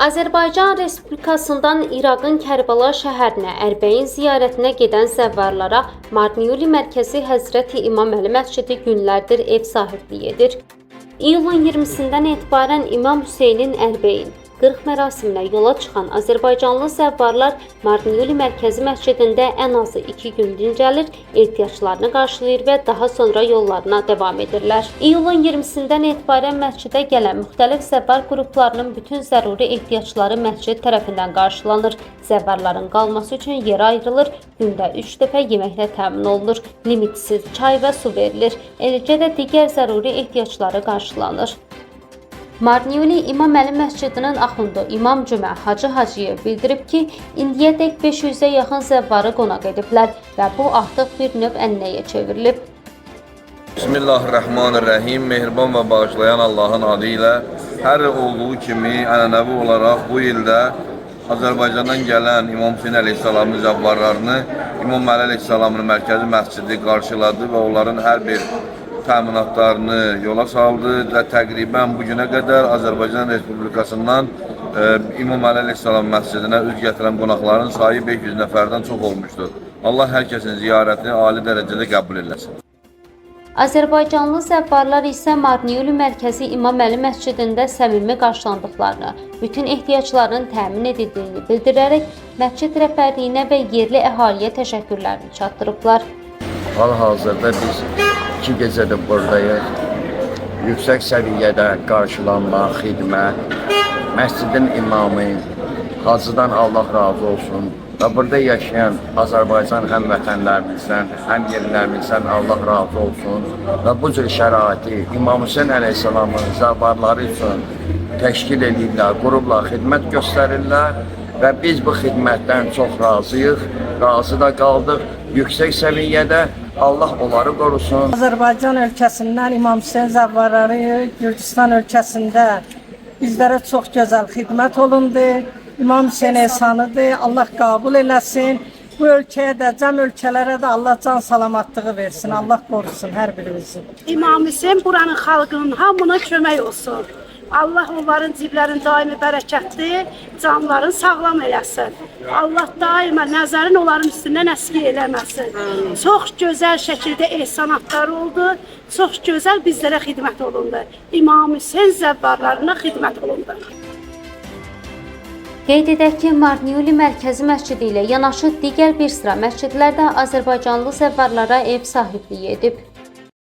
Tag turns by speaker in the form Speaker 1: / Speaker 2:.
Speaker 1: Azərbaycan Respublikasından İraqın Kərbəla şəhərinə Ərbəin ziyarətinə gedən zəvvarlara Marniuli mərkəzi Həzrəti İmam Əli məscidi günlərdir ev sahibliyi edir. İyulun 20-sindən etibarən İmam Hüseynin Ərbəin 40 mərasiminə yola çıxan azərbaycanlı zəvvarlar Marniuli mərkəzi məscidində ən azı 2 gün dincəlir, ehtiyaclarını qarşılayır və daha sonra yollarına davam edirlər. İyulun 20-sindən etibarən məscidə gələn müxtəlif zəvvar qruplarının bütün zəruri ehtiyacları məscid tərəfindən qarşılanır. Zəvvarların qalması üçün yer ayrılır, gündə 3 dəfə yeməklə təmin olunur, limitsiz çay və su verilir. Eləcə də digər zəruri ehtiyacları qarşılanır. Marniuli İmam Əli məscidinin axundu İmam Cümə Hacı Hacıyev bildirib ki, indiyədək 500-ə yaxın zəvvarı qonaq ediblər və bu artıq bir növ ənənəyə çevrilib.
Speaker 2: Bismillahirrahmanirrahim. Mehriban və bağışlayan Allahın adı ilə hər il olduğu kimi ənənəvi olaraq bu ildə Azərbaycandan gələn İmam Hüseyn əleyhissalamın zəvvarlarını İmam Əli əleyhissalamın mərkəzi məscidi qarşıladı və onların hər bir təminatlarını yola saldı və təqribən bu günə qədər Azərbaycan Respublikasından İmam Əli əleyhissalam məscidinə üz gətirən qonaqların sayı 500 nəfərdən çox olmuşdur. Allah hər kəsin ziyarətini ali dərəcədə qəbul eləsin.
Speaker 1: Azərbaycanlı zəvvarlar isə Marniuli mərkəzi İmam Əli məscidində səmimi qarşılandıqlarını, bütün ehtiyaclarının təmin edildiyini bildirərək məscid rəhbərliyinə və yerli əhaliyə təşəkkürlərini çatdırıblar.
Speaker 3: Hal-hazırda biz 2 gecədir buradayıq. Yüksək səviyyədə qarşılanma, xidmət, məscidin imamı, Hacıdan Allah razı olsun və burada yaşayan Azərbaycan həmvətənlərimizdən, həm yerlilərimizdən Allah razı olsun və bu cür şəraiti İmam Hüseyn əleyhissalamın zəvvarları üçün təşkil edirlər, qurublar, xidmət göstərirlər və biz bu xidmətdən çox razıyıq, razı da qaldıq. Yüksək səviyyədə Allah onları qorusun.
Speaker 4: Azərbaycan ölkəsindən İmam Hüseyn zəvvarları Gürcüstan ölkəsində bizlərə çox gözəl xidmət olundu. İmam Hüseyn ehsanıdır. Allah qəbul eləsin. Bu ölkəyə də, cəm ölkələrə də Allah can salamatlığı versin. Allah qorusun hər birimizi.
Speaker 5: İmam Hüseyn buranın xalqının hamına kömək olsun. Allah onların ciblərini daimi bərəkətli, canlarını sağlam eləsin. Allah daima nəzərin onların üstündən əski eləməsin. Çox gözəl şəkildə ehsanatlar oldu. Çox gözəl bizlərə xidmət olundu. İmam Hüseyn zəvvarlarına xidmət olundu.
Speaker 1: Qeyd edək ki, Marniuli mərkəzi məscidi ilə yanaşı digər bir sıra məscidlər də azərbaycanlı zəvvarlara ev sahibliyi edib.